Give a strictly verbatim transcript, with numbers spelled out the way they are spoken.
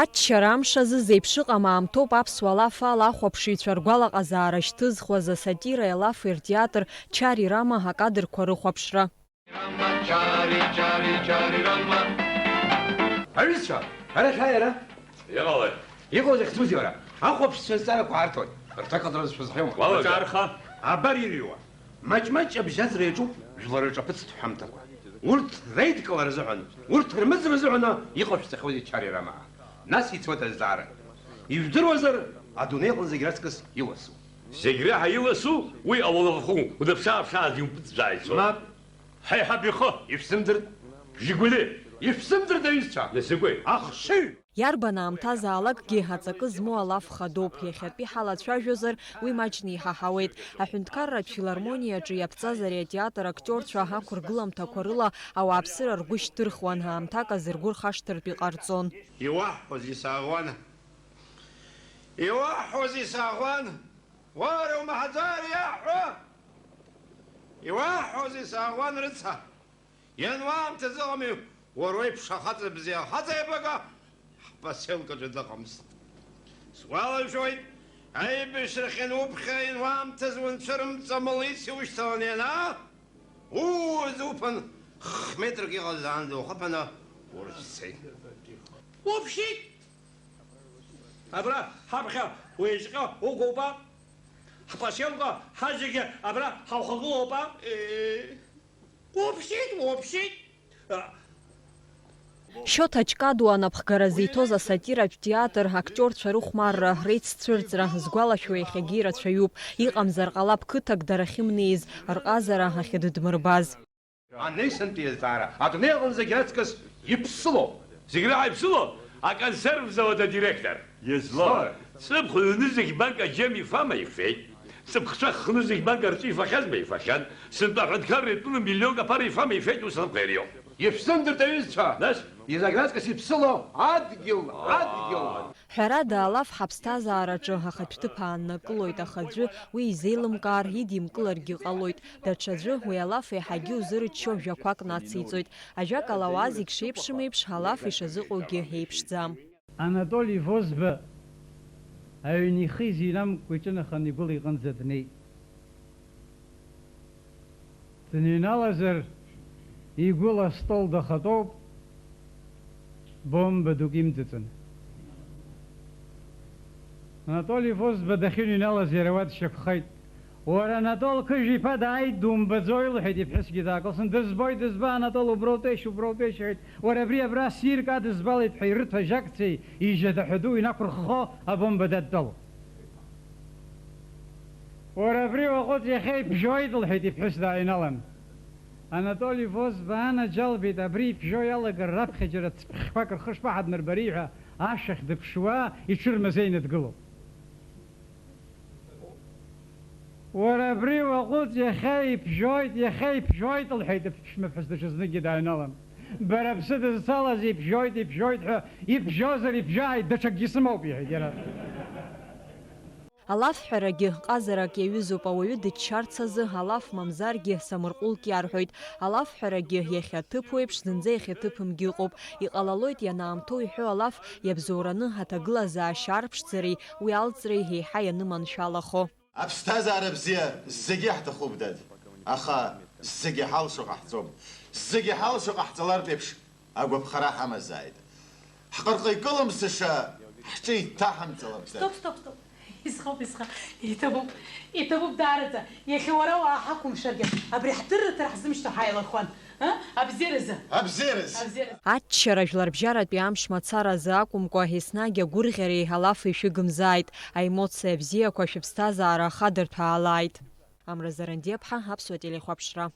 Аччара амш азы зеиԥш ыҟам аамҭоуп аԥсуа алаф ала ахәаԥшыҩцәа ргәалаҟазаара шьҭызхуаз асатиреи алафи ртеатр Чари Рама акадрқәа рыхәаԥшра. Аҩызцәа, арахь ааи ара. Иҟалеи? Иҟоу захьӡузеи уара? Ахәаԥшцәа зҵаарақәа аарҭоит. Рҭак ҟаҵара зшәызҳәома? Уалагар. Уаҿаарха. Абар ирҩуа. Маҷ-маҷ абжьаӡра иаҿуп жәлар рҿаԥыцтә ҳәамҭақәа. Урҭ реидкылара азыҳәан, урҭ рмыӡра азыҳәан иҟашәҵахьоузеи Чари Рама? Нас ицоит азҵаара. Ижәдыруазар, адунеи аҟны зегь раҵкыс иласу. Зегь реиҳа иласу уи ауалафахәы, удаԥсаа-ԥсааз иумпыҵӡааит. Мап. Ҳаиҳаб ихы. Ишәзымдырт? Жигули. Ишәзымдырт, аҩызцәа? Нас закәи? Ахшыҩ! Иарбан аамҭазаалакгьы аҵакы змоу алаф хадоуп, иахьатәи ҳалацәажәозар, уи маҷны иҳаҳауеит. Аҳәынҭқарратә филармониаҿы иаԥҵаз ари атеатр актиорцәа ақәыргыламҭақәа рыла ауааԥсыра ргәы шьҭырхуан, аамҭак азы ргәы рхашҭыртә иҟарҵон. Иуаҳҳәозеи саӷәан? Иуаҳҳәозеи саӷәан? Уара умаҳаӡар иаҳҳәо? Иуаҳҳәозеи саӷәан, рыцҳа? Иануаамҭаз ыҟами, уара уеиԥш ахаҵа бзиа, ахаҵа еибага ҳпоселкаҿы дыҟамызт. Сгәалашәоит, аибашьрахь иануԥхьа, иануаамҭаз унцәа рымҵамылис иушьҭаланы ианаа, ууаӡа уԥан, х-метрак иҟазаанӡа ухаԥаны урыцәцеит. Уԥшит! Абра ҳаԥхьа уеизҟьа угоуп, ҳпоселка ҳазегьы абра ҳаухагылоуп. Э, уԥшит, уԥшит! Шьоҭа Ҷкадуа анапхгара зиҭоз асатиратә театр актиорцәа рыхәмарра, реиццәырҵра згәалашәо иахьагьы ирацәаҩуп. Иҟамзар ҟалап қыҭак дара ахьымнеиз, рҟазара ахьыдыдмырбаз. Анеисантәи азҵаара адунеи аҟны зегь раҵкыс иԥсылоуп. Зегь реиҳа иԥсыло аконсерв завод адиректор. Излоу? Ҵыԥх ҩны зегь банк аџьем ифама ифеит. Ҵыԥхцәа хны зегь банк арҵәы ифахьазма ифахьан. Сынтәа аҳәынҭқарра иатәны миллионк аԥара ифама ифеит, ус анапхгариоуп. Ишәзымдырт, аҩызцәа! Нас? Зегь раҵкыс иԥсыло адгьыл, адгьыл! Ҳәарада, алаф ҳаԥсҭазаараҿы ахатә ҭыԥ ааннакылоит, аха аӡәы уи изеилымкаар, идимкыларгьы ҟалоит. Даҽаӡәы уи алаф еиҳагьы узырччо жәақәак нациҵоит. Ажәакала, ауаа зегь шеиԥшым еиԥш, алаф ишазыҟоугьы еиԥшӡам. Анатоли Возба аҩн ихы изинамкәа иҿынаханы игәыла иҟынӡа днеит. Дныҩналазар, игәыла астол дахатәоуп, бомба дук имҵыҵын. Анатоли Возба дахьыныҩналаз иара уа дшьақәхеит. Уара, Анатол Қыжә-иԥа дааит, думбаӡои? Лҳәеит иԥҳәысгьы даакылсын. Дызбоит, дызба, Анатол, убра утәеишь, убра утәеишь, лҳәеит. Уара, абри абра ссирк адызбалеит ҳәа ирыҭо ажьакцеи ижьада ҳәа ду инақәырххо абомба дадтәалоуп. Уара, абри уаҟәыҵ, иахьа ибжьоит, лҳәеит иԥҳәыс дааҩналан. Анатоли Возба анаџьалбеит, абри ибжьо иалагар раԥхьа џьара цԥхьқәак рхы шԥаҳадмырбари ҳәа ашәахь дыԥшуа иҽырмазеины дгылоуп. Уара абри уаҟәыҵ, иахьа ибжьоит, иахьа ибжьоит, лҳәеит аԥшәмаԥҳәыс даҽазныкгьы дааҩналан. Бара бсыдызцалаз ибжьоит, ибжьоит ҳәа, ибжьозар ибжьааит, даҽакгьы сымоуп, иҳәеит иара. Алафҳәарагьы ҟазарак иаҩызоуп, ауаҩы дыччарц азы алаф мамзаргьы самырҟәылк иарҳәоит. Алафҳәарагьы иахьа ҭыԥ уеиԥш зынӡа иахьаҭыԥымгьы ыҟоуп. Иҟалалоит ианаамҭоу иҳәо алаф иабзоураны аҭагылазаашьа арԥшӡареи уи алҵреи еиҳа ианыманшәалахо. Аԥсҭазаара бзиа зегьы ҳҭахуп, дад, аха зегьы ҳалшо ҟаҳҵом. Зегьы ҳалшо ҟаҳҵалартә еиԥш, агәаԥхара ҳамазааит. Ҳҟырҟы икылымсыша ҳҿы иҭаҳамҵалап, дад. Стоп, стоп, стоп. Исхоуп, исха-, иҭабуп, иҭабуп даараӡа. Иахьа уара уааҳақәымшәаргьы, абри ҳдырраҭара ҳзымшьҭо ҳаилахәын. Ы? Абзиаразы. Абзиаразы. Абзиаразы. Аччара жәларбжьаратәи амш мацара азы акәымкәа, еснагь агәырӷьареи алафи шәыгымзааит, аемоциа бзиақәа шәыԥсҭазаара ахадырҭәаалааит. Амра Зарандиаԥҳа, Аԥсуа телехәаԥшра.